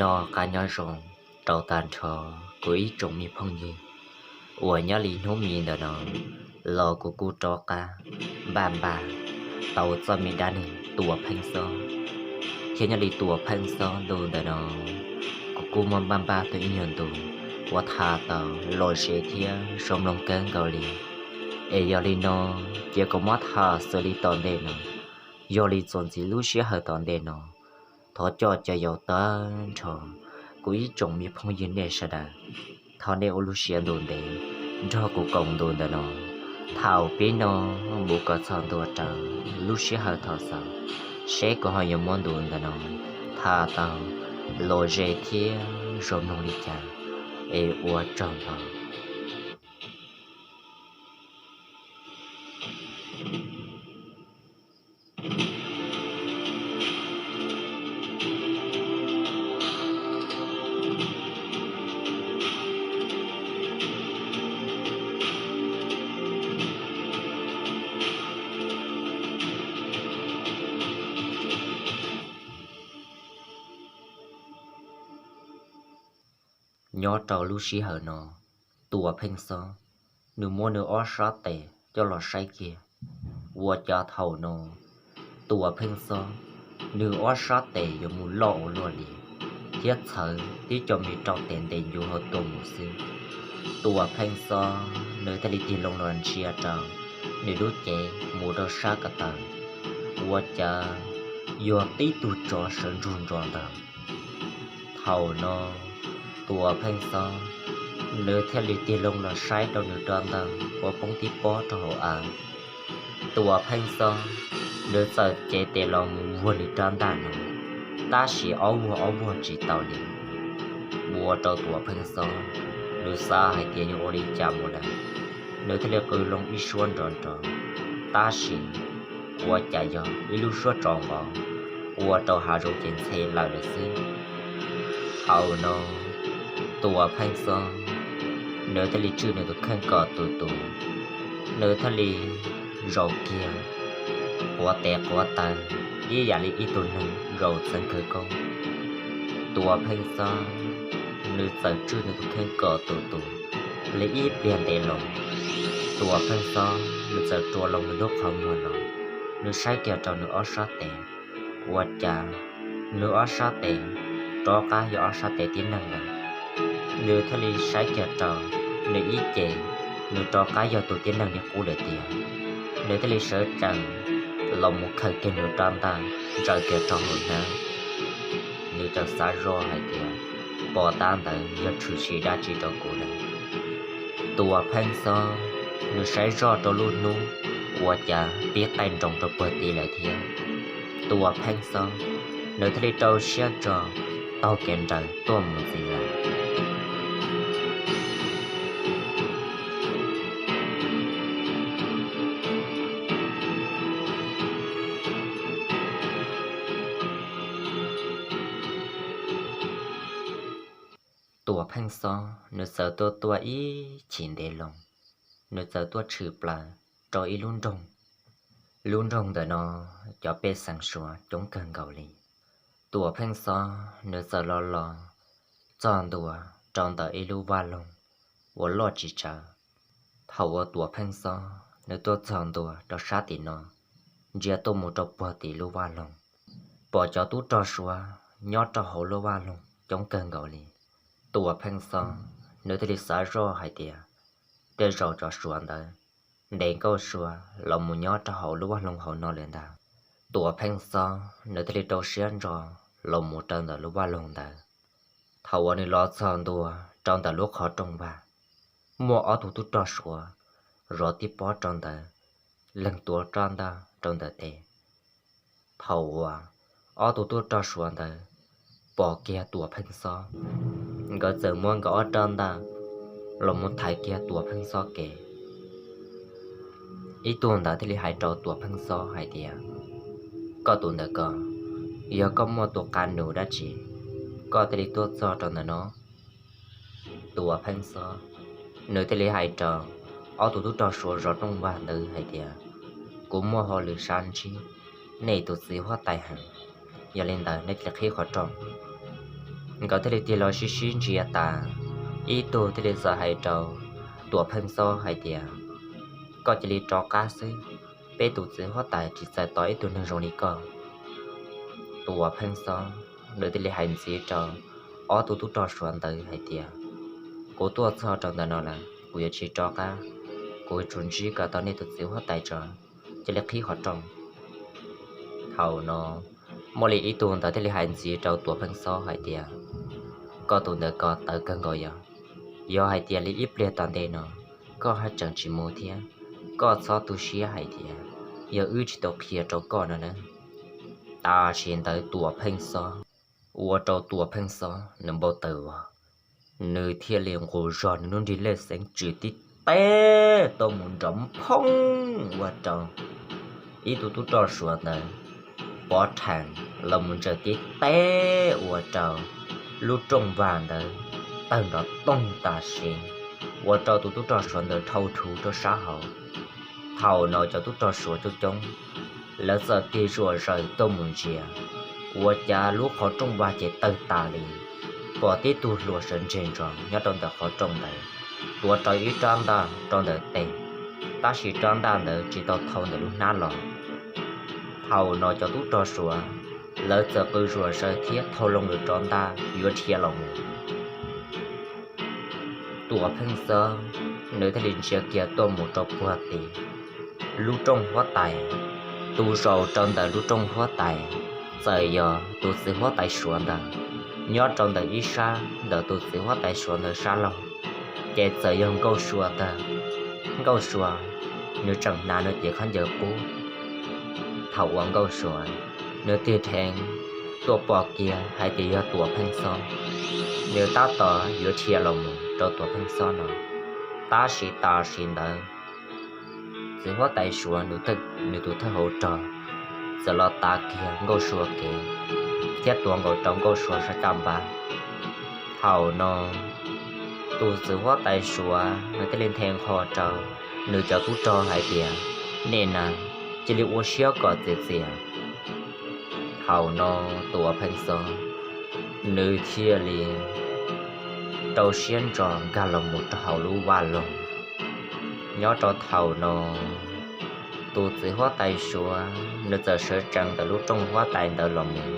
Noj qab nyob zoo rau tag nrho kuv ib tsoom me phooj ywg uas nyob li hnub mi ntawm no los kuv kuj rov qab npaj npaj tau txoj me dab neeg Tuam Pheej Xob. Thiab nyob li Tuam Pheej Xob ntu ntawm no kuv kuj muaj npaj npaj tau ib nyuag ntu uas tham tau lom zem thiab zoo mloog kawg nkaus li. Es yog li no, cia kuv muab tham xws li tom ntej no, yog li txuas ntxiv lub sij hawm tom ntej no, thov coj cov yaus tag nrho kuv ib tsoom me phooj ywg nej sawv daws, thov nej ua lub siab ntuj ntev nrog kuv koom ntu ntawm no. Thaum pib no mus kom txog ntua rau lub sij hawm thaum xaus, seb kuv ho yuav muab ntu ntawm no tham tau lom zem thiab zoo mloog li cas. Es ua tsaug ntau. Nyob rau lub sij hawm no, Tuam Pheej Xob nws muab nws ob sab tes coj los saib kiag, ua cas thaum no Tuam Pheej Xob nws ob sab tes yuav mus loj ua luaj li, thiab txhawv tib co me rau tes ntev ncuv hauv tuaj mus xwb. Tuam Pheej Xob nws thiaj li tig loo los ntsia rau nws lub cev mus rau sab ko taw, ua cas yog tib tug tsov sawv ntsug ntsos ntag. Thaum no Tuam Pheej Xob nws thiaj li tig loo los saib rau nws rab ntaj uas poob tib pob rau hauv av. Tuam Pheej Xob nws txawm cev tes los mus vuag nws rab ntaj no, tab sis ob vuag ob vuag tsis tau li. Ua rau Tuam Pheej Xob nws xav hais tias yog ua li cas mus lawm, nws thiaj li qw loo ib suab nrov nrov, tab sis ua cas yog ib lub suab tsov nqov ua rau hav zoov ces ntxhe lawm lawm xwb. Thaum no Tuam Pheej Xob nws thiaj li tswj nws tus kheej kom tus tus, nws thiaj li zaum kiag quav tes quav taw ib yam li ib tug neeg zaum txheej khawv koob. Tuam Pheej Xob nws txawm tswj nws tus kheej kom tus tus li ib pliag ntev los, Tuam Pheej Xob nws txawm rua loo nws lub qhov muag los, nws saib kiag rau nws ob sab tes, ua cas nws ob sab tes rov qab yog ob sab tes tib neeg lawm. Nws thiaj li saib kiag rau nws ib ce, nws rov qab yog tus tib neeg li qub lawm tiag. Nws thiaj li sawv tsees los mus khaws kiag nws rab ntaj ntsaws kiag rau hauv hnab. Nws txawm xav zoj hais tias, pom tab ntawd yog tshwm sim dab tsi rau kuv lawm. Tuam Pheej Xob nws saib zoj rau lub hnub, ua cas pib qaij nroos rau puag tid lawm thiab. Tuam Pheej Xob nws thiaj li rau siab ntso taug kev nraws tuaj mus ntxiv lawm. Tuam Pheej Xob nws txawm tuaj tuaj ib chim ntev loo, nws txawm tuaj tshwm plaws rau ib lub nroog. Lub nroog ntawm no cov pej xeem Suav coob kawg nkaus li. Tuam Pheej Xob nws txawm los los txog ntua rau ntawm ib lub vaj loog uas loj tsis tsawg. Thaum uas Tuam Pheej Xob nws tuaj txog ntua rau sab tim no, ntsia tuaj mus rau puag tim lub vaj loog, pom cov tub rog Suav nyob rau hauv lub vaj loog coob kawg nkaus li. Tuam Pheej Xob nws thiaj li xav zoj hais tias, tej zaum cov Suav ntawd ntes nkauj Suav los mus nyob rau hauv lub vaj loog hauv no lawm ntag. Tuam Pheej Xob nws thiaj li rau siab ntso los mus rau ntawm lub vaj loog ntawd. Thaum uas nws los txog ntua rau ntawm lub qhov rooj vag, muaj ob tug tub rog Suav zov tib pob rau ntawd, leeg tuav rab ntaj rau ntawm tes. Thaum uas ob tug tub rog Suav ntawd pom kiag Tuam Pheej Xob, nkawd txawm muab nkawd ob rab ntaj los mus thaiv kiag Tuam Pheej Xob kev. Ib tug ntawd thiaj li hais rau Tuam Pheej Xob hais tias, koj tus ntawm ko, yog koj muaj tus qab nus dab tsi koj thiaj li tuaj txog rau ntawm no? Tuam Pheej Xob nws thiaj li hais rau ob tug tub rog Suav zov rooj vag ntawd hais tias, kuv muaj hauj lwm sab ntsib nej tus txiv huab tais heev, yog li ntawd nej cia li qhib qhov rooj. Nkawd thiaj li tig los sib sib ntsia tas, ib tug thiaj li txawm hais rau Tuam Pheej Xob hais tias, koj cia li rov qab xwb, peb tus txiv huab tais tsis txais tos ib tug neeg zoo li koj. Tuam Pheej Xob nws thiaj li hais ntxiv rau ob tug tub rog Suav ntawd hais tias, kuv tuaj txog rau ntawm no lawm, kuv yuav tsis rov qab, kuv tsuas ntsib kom tau nej tus txiv huab tais tso, cia li qhib qhov rooj. Thaum no muaj li ib tug ntawd thiaj li hais ntxiv rau Tuam Pheej Xob hais tias, koj tus ntawd ko tawv kawg nkaus yog, yog hais tias li ib pliag tom ntej no koj haj tseem tsis mus thiab, koj txhob tu siab hais tias yog wb tsis tau qhia rau koj no na. Tam sim ntawd Tuam Pheej Xob, ua rau Tuam Pheej Xob nws npau taws vog, nws thiaj li nqus zog nws lub nrig lej xeev tswm tib teb tuaj mus nrov phoob ua rau ib tug tub rog Suav ntawd pov rhees los mus ntsaws tib teb ua rau lub rooj vag ntawd tawg nrov toog tam sim, ua rau tus tub rog Suav ntawd dhau thuv rau sab hauv. Thaum no cov tub rog Suav coob coob, lawv txawm tig zuam zaws tuaj mus ntsia, ua cas lub qhov rooj vag ces tawg tas li, pom tib tug hluas sawv ntseg ntsos nyob rau ntawm qhov rooj ntawd, tuav rau ib rab ntaj rau ntawm tes, tab sis rab ntaj ntawd tsis tau thau ntawm lub hnab los. Thaum no cov tub rog Suav, lawv txawm qw zuam zaws thiab thau loo lawv rab ntaj yuav dhia los mus. Tuam Pheej Xob, nws thiaj li ntsia kiag tuaj mus rau puag tim lub rooj huab tais. Tus zaum rau ntawm lub rooj huab tais, txawm yog tus txiv huab tais Suav ntawd, nyob rau ntawm ib sab ntawm tus txiv huab tais Suav ntawd sab laug, ces txawm yog Nkauj Sua ntag. Nkauj Sua, nws tseem hnav nws cev khaub ncaws qub. Thaum uas Nkauj Sua, nws tig dheev tuaj pom kiag hais tias yog Tuam Pheej Xob, nws tab tom yuav dhia los mus rau Tuam Pheej Xob no, tab sis tam sim ntawd txiv huab tais Suav nws tus thawj hauv rog txawm los tav kiag Nkauj Sua kev thiab tuav nkaus rau Nkauj Sua sab caj npab. Thaum no tus txiv huab tais Suav nws thiaj li nthe nqho rau nws cov tub rog hais tias, nej na, cia li ua siab kom txias txias. Thaum no Tuam Pheej Xob, nws thiaj li rau siab ntso nkag los mus rau hauv lub vaj loog. Nyob rau thaum no, tus txiv huab tais Suav nws txawm sawv tsees ntawm lub rooj huab tais ntawd los mus,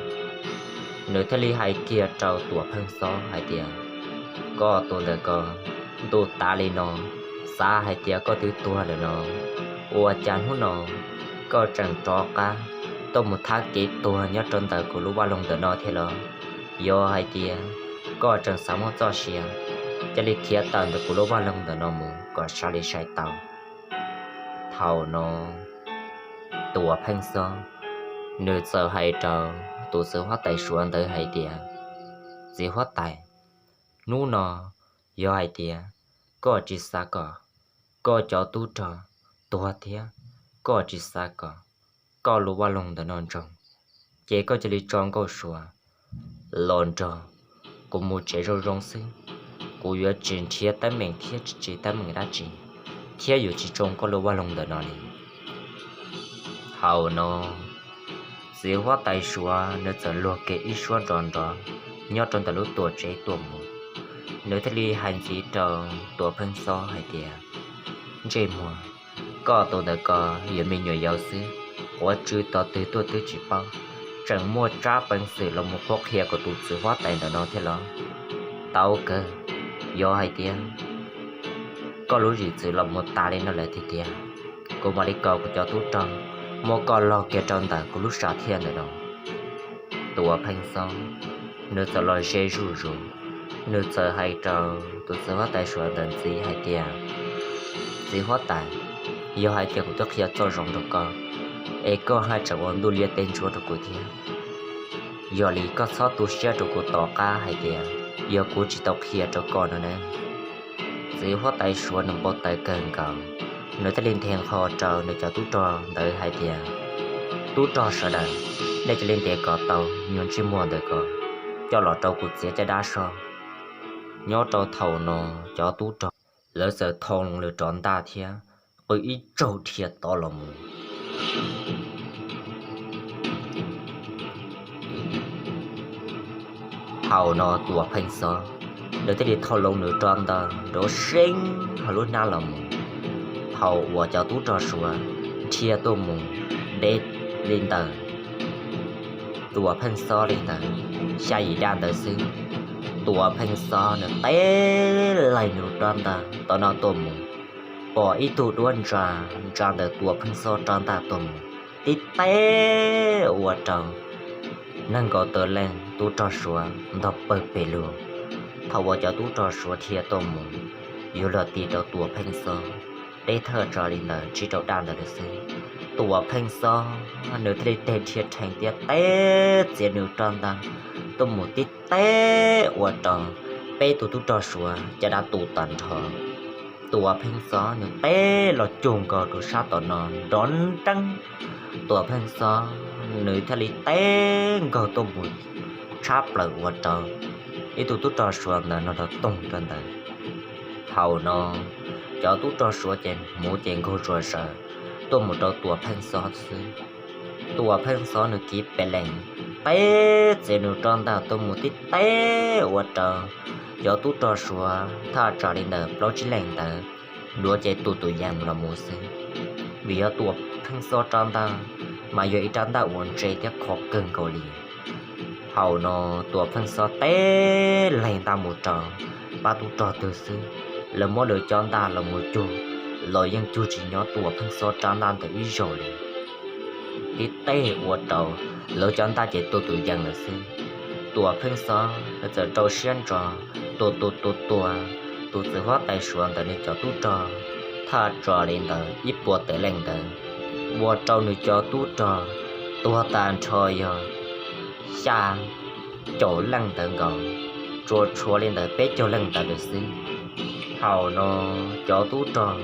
nws thiaj li hais kiag rau Tuam Pheej Xob hais tias, koj tus ntawm ko, ntuj tav li no, xav hais tias koj twb tuag lawm no, ua cas hnub no koj tseem rov qab tuaj mus thab kev tuag nyob rau ntawm kuv lub vaj loog ntawm no thiab los? Yog hais tias koj tseem xav muaj txoj sia, cia li khiav tawm ntawm kuv lub vaj loog ntawm no mus kom sab li sai tau. Thaum no Tuam Pheej Xob nws txawm hais rau tus txiv huab tais Suav ntawd hais tias, txiv huab tais, hnub no yog hais tias koj tsis xav kom koj cov tub rog tuag thiab koj tsis xav kom koj lub vaj loog ntawm no ntsoog, ces koj cia li tso Nkauj Sua los nrog kuv mus tsev zoo zoo xwb. Kuv yuav tsis nrhiav teeb meem thiab tsis tsis teeb meem dab tsi, thiab yuav tsis tsoo koj lub vaj loog ntawm no li. Thaum no txiv huab tais Suav nws txawm luag kiag ib suab nrov nrov nyob rau ntawm lub tuam tsev tuaj mus, nws thiaj li hais ntxiv rau Tuam Pheej Xob hais tias, ntsej muag, koj tus ntawm ko yuav me nyuam yaus xwb, quav tsw tos twg tuaj twb tsis paub, tseem muaj tsab peev xwm los mus qhuab qhia kuv tus txiv huab tais ntawm no thiab los? Tau kawg, yog hais tias koj lub zim txwv los mus tas li no lawm tiag tiag, kuv mam li kom kuv cov tub rog muab koj log kiag rau ntawm kuv lub sam thiaj ntawm no. Tuam Pheej Xob nws txawm los ze zuj zus, nws txawm hais rau tus txiv huab tais Suav ntawd ntxiv hais tias, txiv huab tais, yog hais tias kuv twb qhia txoj zoo rau koj, es koj haj tseem ua ntuj liab teb ntsuab rau kuv thiab, yog li koj txhob tu siab rau kuv tom qab hais tias yog kuv tsis tau qhia rau koj no na. Txiv huab tais Suav nws npau taws kawg nkaus, nws thiaj li nthe nqho rau nws cov tub rog ntawd hais tias, tub rog sawv daws, nej cia li ntes kom tau nyuag ntsej muag ntawm ko coj los rau kuv txiav caj dab soj. Nyob rau thaum no cov tub rog lawv txawm thau lawv rov ntaj thiab qw ib tsaug dhia tod los mus. Thaum no Tuam Pheej Xob nws thiaj li thau loo nws rab ntaj nrov seeb hauv lub hnab los mus. Thaum uas cov tub rog Suav dhia tuaj mus deb li ntawm Tuam Pheej Xob li ntawd xya yim daj ntawd xwb, Tuam Pheej Xob nws teb laig nws rab ntaj tom no tuaj mus, pom ib tug duab ntsa ntsa ntawm Tuam Pheej Xob rab ntaj tuaj mus, tib teb ua rau nees nkaum tawm leej tub rog Suav ntog pawg pes lug. Thaum uas cov tub rog Suav dhia tuaj mus, yuav luag tis rau Tuam Pheej Xob deb thawj tsam li ntawm tsib rau daj ntawd lawm xwb, Tuam Pheej Xob nws thiaj li teg dhia rhees thiab teb txiav nws rab ntaj tuaj mus tib teb ua rau peb tug tub rog Suav caj dab tu tag nrho. Tuam Pheej Xob nws teb los cuag nkaus rau sab tom no nrov nreeb. Tuam Pheej Xob nws thiaj li teb nkaug tuaj mus tshab plaws ua rau ib tug tub rog Suav ntawd nrov toog rau ntawd. Thaum no cov tub rog Suav ces hmuv ces nkaug zuag zaws tuaj mus rau Tuam Pheej Xob xwb. Tuam Pheej Xob nws kiv pes lees teb txiav nws rab ntaj tuaj mus tib teb ua rau cov tub rog Suav thaj tsam li ntawm plaub tsib leej ntawd duav ces tus tus yees los mus xwb, vim yog Tuam Pheej Xob rab ntaj mas yog ib rab ntaj uas ntse thiab khov kawg nkaus li. Thaum no Tuam Pheej Xob teb lees ntaj mus rau pab tub rog twg xwb, lawv muab lawv cov ntaj los mus cug los yeej cug tsis nyob Tuam Pheej Xob rab ntaj ntawd ib zaug li. Tib teb ua rau lawv cov ntaj ces tus tus yees lawm xwb. Tuam Pheej Xob txawm rau siab ntso tua tua tua tua tus txiv huab tais Suav ntawd nws cov tub rog thaj tsam li ntawd ib puas tawm leej ntawd, ua rau nws cov tub rog tuag tag nrho yog xya caum leej ntawd nkaus, tsuas tshuav li ntawd peb caug leej ntawd lawm xwb. Thaum no cov tub rog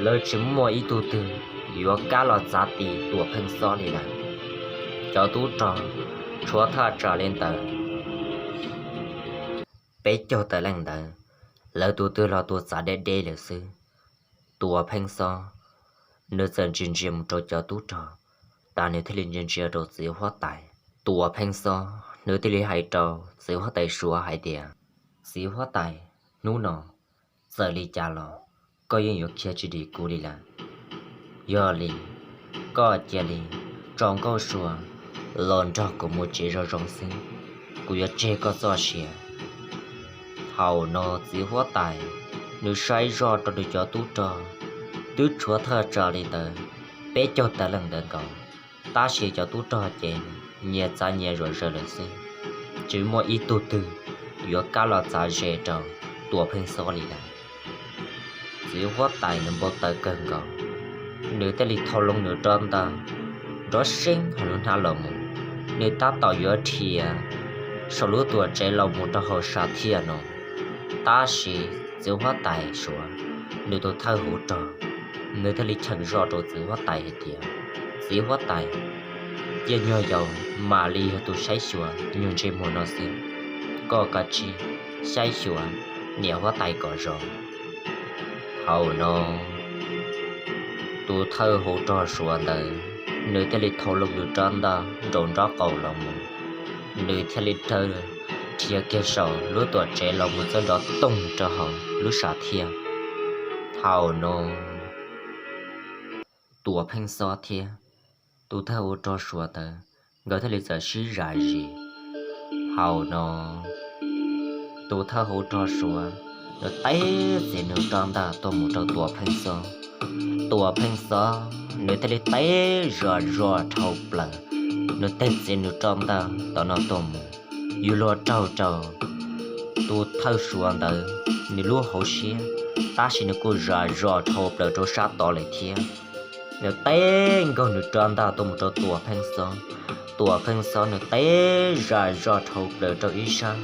lawv tsis muaj ib tug twg yuav kam los txav tis Tuam Pheej Xob li lawm. Cov tub rog tshuav thaj tsam li ntawd peb caug tawm leej ntawd, lawv tus twg los tuag txav deb deb lawm xwb. Tuam Pheej Xob nws txawm ntsia ntsia mus rau cov tub rog, tas nws thiaj li ntsia ntsia rau txiv huab tais. Tuam Pheej Xob nws thiaj li hais rau txiv huab tais Suav hais tias, Txiv huab tais, hnub no txawm li cas los koj yeej yuav khiav tsis dim kuv li lawm. Yog li, koj cia li tso nkauj sua los nrog kuv mus tsev zoo zoo xwb, kuv yuav tseg koj txoj sia. Thaum no txiv huab tais nws saib zoj rau nws cov tub rog, twb tshuav thaj tsam li ntawd peb caug tawm leej ntawd nkaus, tab sis cov tub rog ces nyias txav nyias zom zaws lawm xwb, tsis muaj ib tug twg yuav kam los txav ze rau Tuam Pheej Xob li lawm. Txiv huab tais nws npau taws kawg nkaus, nws thiaj li thau loo nws rab ntaj nrov seeb hauv lub hnab los mus, nws tab tom yuav dhia saum lub tuam tsev los mus rau hauv sam thiaj no. Tab sis txiv huab tais Suav nws tus thawj hauv rog, nws thiaj li cheem zoj rau txiv huab tais hais tias, Txiv huab tais, cia nyuag yaus mam li yog tus saib xyuas nyuag ntsej muag no xwb, koj kav tsij saib xyuas niam huab tais kom zoo. Thaum no tus thawj hauv rog Suav ntawd nws thiaj li thau loo nws rab ntaj nraum nraub qaum los mus, nws thiaj li raws dhia kiag saum lub tuam tsev los mus txawb nrov toog rau hauv lub sam thiaj. Thaum no Tuam Pheej Xob thiab tus thawj hauv rog Suav ntawd nkawd thiaj li txawm sib zam zis. Thaum no tus thawj hauv rog Suav nws teb txiav nws rab ntaj tuaj mus rau Tuam Pheej Xob. Tuam Pheej Xob nws thiaj li teb zom zos dhau plaws, nws teb txiav nws rab ntaj tom no tuaj mus, yuav luag raug rau tus thawj Suav ntawd nws lub hauv siab, tab sis nws kuj zam zos dhau plaws rau sab tod lawm thiab. Nws teb nkaug nws rab ntaj tuaj mus rau Tuam Pheej Xob, Tuam Pheej Xob nws teb zam zos dhau plaws rau ib sab.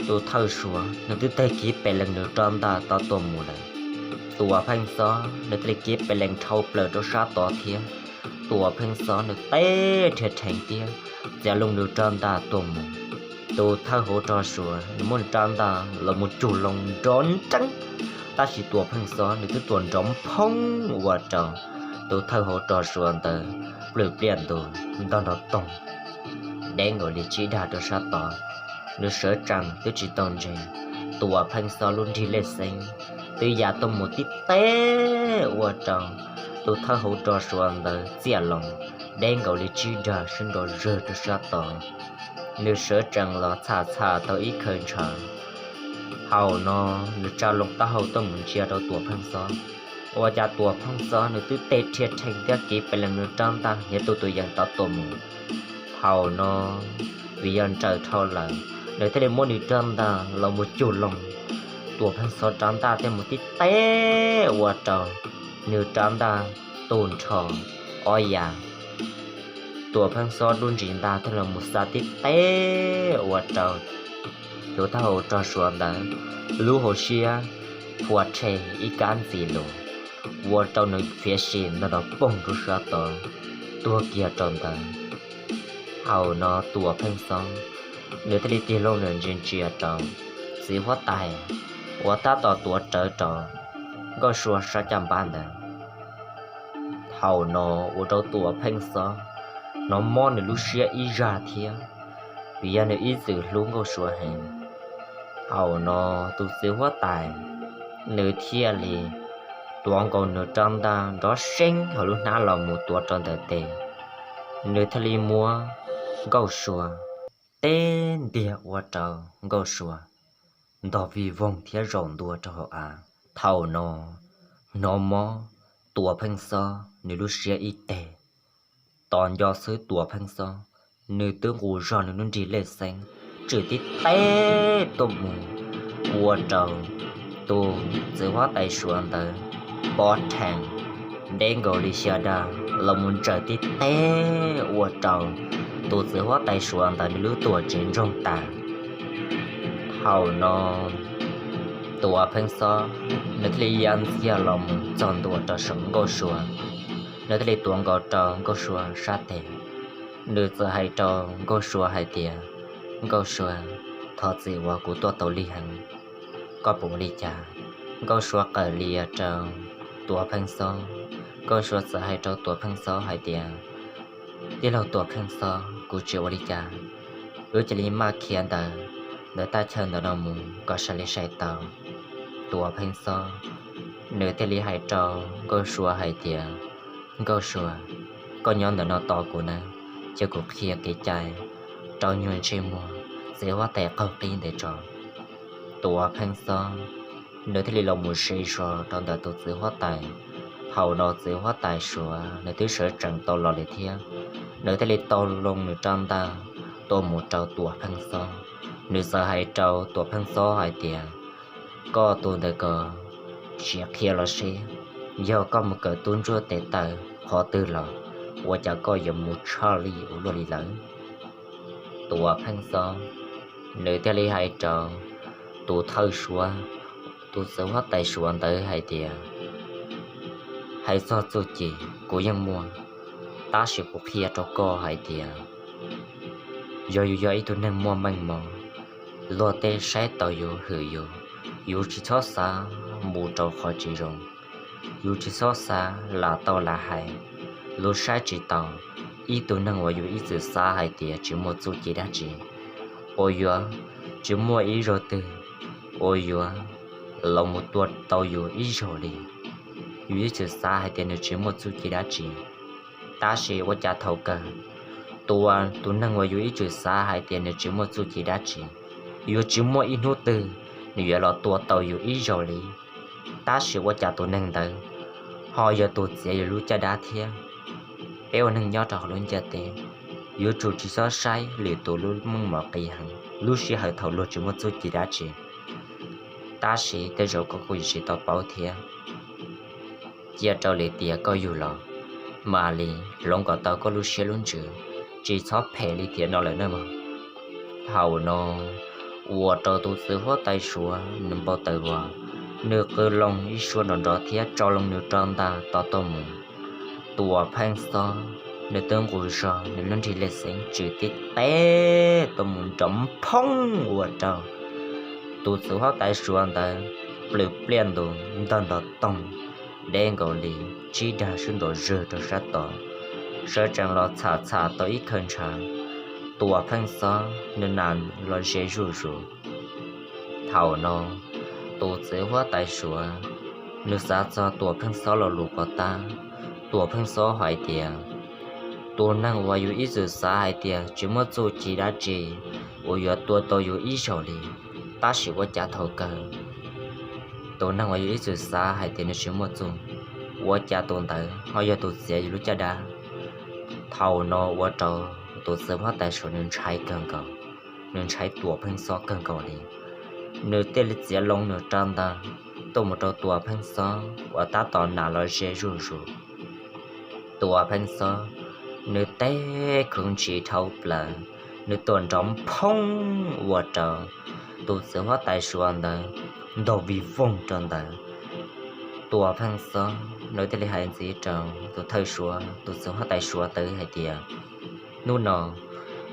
Tus thawj Suav nws twb teg kiv pes lees nws rab ntaj tod tuaj mus lawm, Tuam Pheej Xob nws thiaj li kiv pes lees dhau plaws rau sab tod thiab. Tuam Pheej Xob nws teb dhia rhees thiab txiav loo nws rab ntaj tuaj mus. Tus thawj hauv rog Suav nws muab nws rab ntaj los mus cug loo nrov nreeb, tab sis Tuam Pheej Xob nws twb tuam nrov phoob ua rau tus thawj hauv rog Suav ntawd plws pliaj ntus ntog nrov toog deb nkaus li tsib dag rau sab tod. nws sawv tsees twb tsis tau ntseeg, Tuam Pheej Xob lub nrig lej xeeb twb ya tuaj mus tib teg ua rau tus thawj hauv rog Suav ntawd txiaj loo deb nkaus li tsib dag sib nraus zawg rau sab tod. Nws sawv tsees los txham txham tau ib khaws ntshav, thaum no nws tsa loo taub hau tuaj mus ntsia rau Tuam Pheej Xob, ua cas Tuam Pheej Xob nws twb tej rhia rhees thiab kiv pes lees nws rab ntaj nyiav tu tus yees tod tuaj mus. Thaum no vim yog nrawm dhau lawm, nws thiaj li muab nws rab ntaj los mus cug loo Tuam Pheej Xob rab ntaj thiab mus tib teg ua rau nws rab ntaj tu nrho ob ya. Tuam Pheej Xob lub nrig ntaj thiaj los mus xa tib teg ua rau tus thawj hauv rog Suav ntawd lub hauv siab phua rhe ib kab ntxi lus, ua rau nws fiav sim ntog nrov poog rau sab tod tuag kiag rau ntawd. Thaum no Tuam Pheej Xob nws thiaj li tig loo nws ntsia ntsia rau txiv huab tais uas tab tom tuav rawv rau Nkauj Sua sab caj npab ntawd. Thaum no ua rau Tuam Pheej Xob hnov mob nws lub siab ib zaj thiab, vim yog nws ib txwm hlub Nkauj Sua heev. Thaum no tus txiv huab tais nws thiaj li tuav nkaus nws rab ntaj nrov seeb hauv lub hnab los mus tuav rau ntawm tes, nws thiaj li muab Nkauj Sua teb ntiag ua rau Nkauj Sua ntog vij voog thiab zaum ntua rau hauv av. Thaum no hnov mob Tuam Pheej Xob nws lub siab ib teg, tos nco xwb Tuam Pheej Xob nws twb nqus zog nws lub nrig lej xeeb tswm tib teg tuaj mus ua rau tus txiv huab tais Suav ntawd pob rhees deb nkaus li xya dag los mus ntsaws tib teg ua rau tus txiv huab tais Suav ntawd nws lub tuam tsev ntsoog tas. Thaum no Tuam Pheej Xob nws thiaj li ya ntxiag los mus txog ntua rau saum Nkauj Sua, nws thiaj li tuav nkaus rau Nkauj Sua sab tes. Nws txawm hais rau Nkauj Sua hais tias, Nkauj Sua, thov txim uas kuv tuaj tau lig heev, koj puas ua li cas? Nkauj Sua qawm lias rau Tuam Pheej Xob. Nkauj Sua txawm hais rau Tuam Pheej Xob hais tias, Tij laug Tuam Pheej Xob, kuv tsis ua li cas, wb cia li maj khiav ntawm ntawm thaj chaw ntawm no mus kom sai li sai tau. Tuam Pheej Xob nws thiaj li hais rau Nkauj Sua hais tias, Nkauj Sua, koj nyob ntawm no tos kuv nawb, cia kuv qhia kev cai rau nyuag ntsej muag txiv huab tais qaug qib ntawd tso. Tuam Pheej Xob nws thiaj li los mus se zog rau ntawm tus txiv huab tais. Thaum no txiv huab tais Suav nws twb sawv tsees tau los li thiab, nws thiaj li taug loo nws rab ntaj tuaj mus rau Tuam Pheej Xob. Nws txawm hais rau Tuam Pheej Xob hais tias, Koj tus ntawd ko, sim qhia los seb, yog koj mus kawm tub ntsuab tes taw qhov twg los, ua cas koj yuav mus tshaj li ua luaj li lawm? Tuam Pheej Xob nws thiaj li hais rau tus thawj Suav, tus txiv huab tais Suav ntawd hais tias, Hais txog txuj ci kuv yeej muaj, tab sis kuv qhia rau koj hais tias, yog yus yog ib tug neeg muaj meej mom, luag tej saib tau yus hwm yus, yus tsis txhob xav mus rau qhov tsis zoo. Yus tsis txhob xav lam tau lam hais, lub saib tsis taus. Ib tug neeg uas yus ib txwm xav hais tias tsis muaj txuj ci dab tsi, uas yuav tsis muaj ib zaug twg uas yuav los mus tua tau yus ib zaug li. Yus ib txwm xav hais tias nws tsis muaj txuj ci dab tsi, tab sis ua cas thaum kawg tus, tus neeg uas yus ib txwm xav hais tias nws tsis muaj txuj ci dab tsi, yuav tsis muaj ib hnub twg nws yuav los tua tau yus ib zaug li. Tab sis ua cas tus neeg ntawd ho yog tus txiav yus lub caj dab thiab? Peb ua neeg nyob rau hauv lub ntiaj teb, yuav tsum tsis txhob saib lwm tus lub meej mom qis heev, lub sij hawm thaum luag tsis muaj txuj ci dab tsi. Tab sis tej zaum koj kuj yuav tsis tau paub thiab. Cia raws li tias koj yug los, mam li hloov kom tau koj lub siab lub ntsws, tsis txhob phem li tiam no lawm nawb mog. Thaum no ua rau tus txiv huab tais Suav nws npau taws vos, nws qw loo ib suab nrov nrov thiab tso loo nws rab ntaj to tuaj mus. Tuam Pheej Xob nws twb nqus zog nws lub nrig lej xeeb tswm tib teg tuaj mus nrov phoob ua rau tus txiv huab tais Suav ntawd plws pliaj ntus ntog nrov toog deb nkaus li tsib dag sib nraus zwg rau sab tod, sawv tsees los txham txham tau ib khaws ntshav. Tuam Pheej Xob nws nas los ze zuj zus. Thaum no, tus txiv huab tais Suav nws xav txog Tuam Pheej Xob lo lus pov tab. Tuam Pheej Xob hais tias, tus neeg uas yus ib txwm xav hais tias tsis muaj txuj ci dab tsi uas yuav tua tau yus ib zaug li, tab sis ua cas thaum kawg tus neeg uas yus ib txwm xav hais tias nws tsis muaj txuj, ua cas tus ntawd ho yog tus txiav yus lub caj dab. Thaum no ua rau tus txiv huab tais Suav nws ntshai kawg nkaus, nws ntshai Tuam Pheej Xob kawg nkaus li. Nws thiaj li txiav loo nws rab ntaj tuaj mus rau Tuam Pheej Xob uas tab tom nas los ze zuj zus. Tuam Pheej Xob nws teb khwv ntshis dhau plaws, nws tuam nrov phoob ua rau tus txiv huab tais Suav ntawd ntog vij voog rau ntawd. Tuam Pheej Xob nws thiaj li hais ntxiv rau tus thawj Suav, tus txiv huab tais Suav ntawd hais tias, hnub no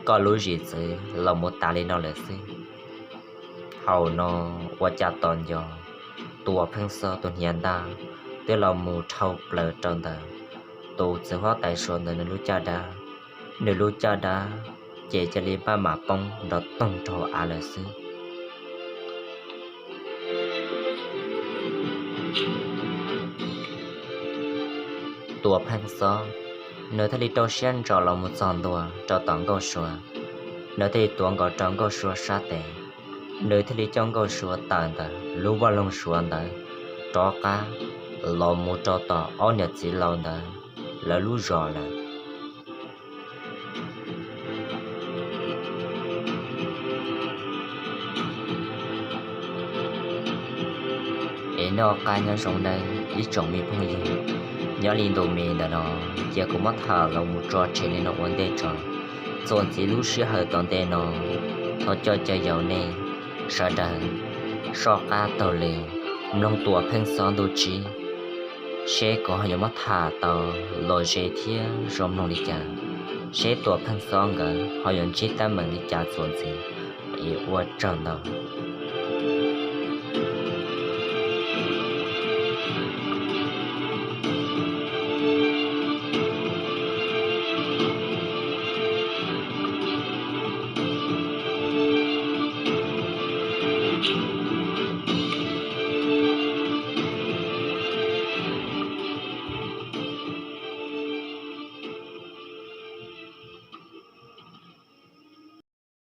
koj lub zim txwv los mus tas li no lawm xwb. Thaum no ua cas tos nco, Tuam Pheej Xob tus hniav ntaj twb los mus dhau plaws rau ntawm tus txiv huab tais Suav ntawd nws lub caj dab. Nws lub caj dab ces cia li paj mam poob nrov toog rau av lawm xwb. Tuam Pheej Xob nws thiaj li rau siab ntso los mus txog ntua rau tom Nkauj Suav. Nws thiaj li tuav nkaus rau Nkauj Suav sab tes, nws thiaj li coj Nkauj Suav tawm ntawm lub vaj loog Suav ntawd rov qab los mus rau tom ob niam txiv laus ntawd lawv lub zos lawm. Es noj qab nyob zoo nawb ib tsoom me phooj ywg, nyob li ntu me ntawm no, cia kuv muab tham los mus tso tseg li no ua ntej tso. Txuas ntxiv lub sij hawm tom ntej no, thov coj caw yaum nej sawv daws soj qab taug lw mloog Tuam Pheej Xob ntu tsib, seb kuv ho yuav muab tham tau lom zem thiab zoo mloog li cas, seb Tuam Pheej Xob nkawd ho yuav ntsib teeb meem li cas txuas ntxiv. Es ua tsaug ntau.